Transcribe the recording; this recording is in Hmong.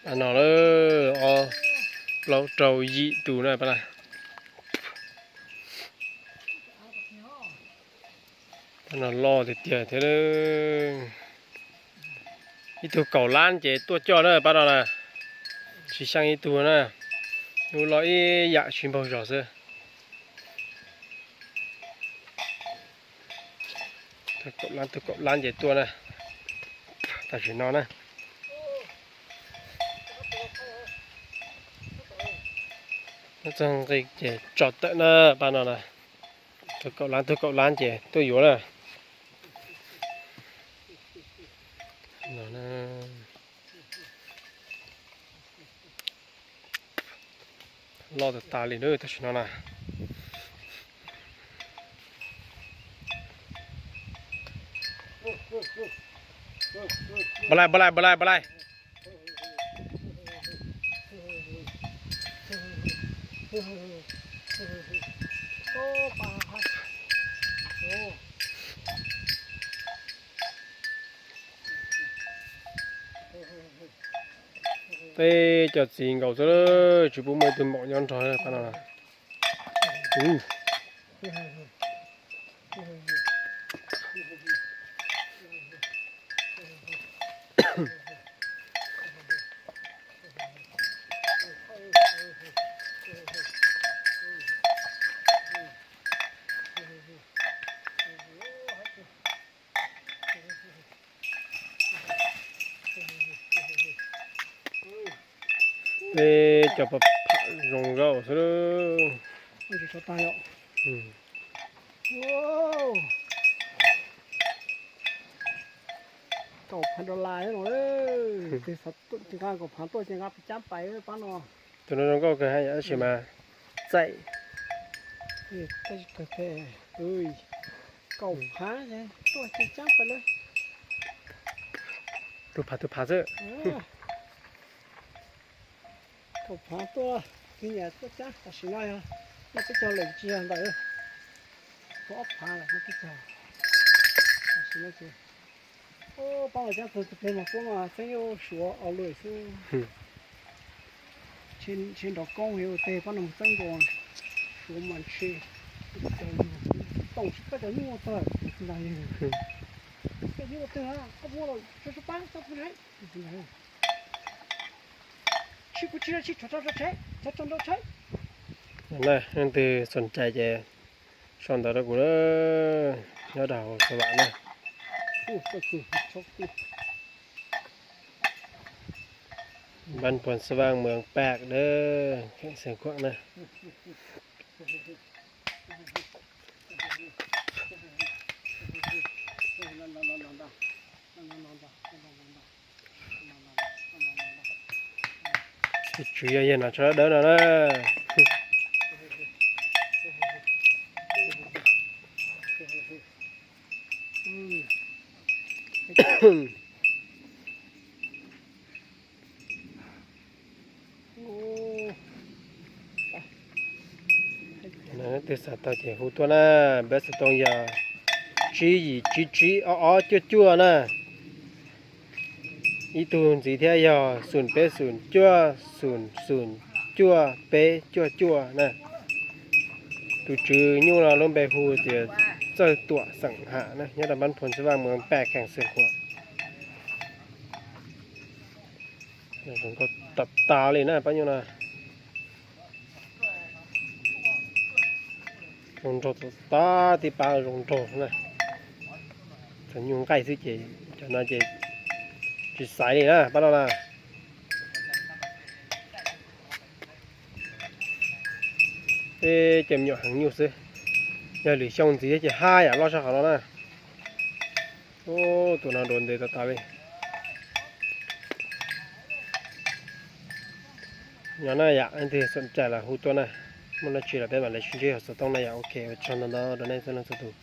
Pab no, ob plaub rau yim tus na pab na. Pab no loj tiag tiag thiab. Ib tug kaum lab ces tuaj coj na pab no na. Tsis xyeej ib tug na. Lub loj ib yam tsis npaug zog xwb. Kaum lab, tug kaum lab ces tuaj na. Tam sim no na. Nyob txog nqi ces tso tawm na pab no na. Tug kaum lab, tug kaum lab ces tuaj yuav na. Loj tas tas li na tam sim no na. Npaj laij, npaj laij, npaj laij, npaj laij. Tej cov txiv nkaus xwb, tsis pub muaj ib tug maum nyob nrog pab no. Tej cov pom pham zoo nkauj xwb. Kaum phav dollar no, tig nqa kaum phav tuaj ces nqa pes tsawg pais pab no. Tus no zoo nkauj kawg hais tab sis mas txaij. Kaum phav tuaj ces tsawg pais lawm. Tus phav tus phav xwb. Kaum phav tuaj, tus niam tuaj tsawg tam sim no yog noj peb caug lawm tsis yog ntawm. Tus ob phav lawm noj peb caug. Tam sim no ces pab los cab tus tus pem mas kuab mas txeeb yuav suav os lwm xwb. Ntshe nrov koob ua teg pab no mus txeeb nkaus suav mas ntshe tau tsis pab cov nyuj tag ntag. Cov nyuj twg koj muab los tso pab tso pub. Tsis kuv tsis tsis tso tso tso tso tso tso tso. Leej twg xom cai ces sau ntawv rau kuv na, nyob rau hauv xav vam na. Ban Phuam Xas Vaj Mws Paj Dawb, kheem Xeev Khuam na. Tus tswv yog yawg no tso dawb no na. Leej twg xav tau ces hu tuaj na, npawb xov tooj yog tsib yim tsib tsib ob ob cuaj cuaj na. Ib tug ntxiv thiab yog xum peb xum cuaj xum xum cuaj peb cuaj cuaj na. Tus tswv nyuj no lub npe hu tias Txawj Tuam xeem Ham na, nyob rau Npab Phuam Xas Vaj Mws Paj, kheem Xeev Khuam. Zoo nkauj tas tas li na pab nyuj no. Zoo nraug tas tas, tib pab zoo nraug na. Cov nyuj nqaij xwb ces cov no ces tsis xaiv li na pab no na. Peb cov me nyuam heev nyuj xwb, yog lwm xyoo ntxiv thiab ces haj yam loj sab qhov no na. Tus no dua ntev tas tas li. Nyob na yom, leej twg xom cai los hu tuaj na. Muaj dab tsi los peb mam li sib ntsib hauv xov tooj na yom. Ok, ua tsaug ntau ntau rau nej txhua leej txhua tus.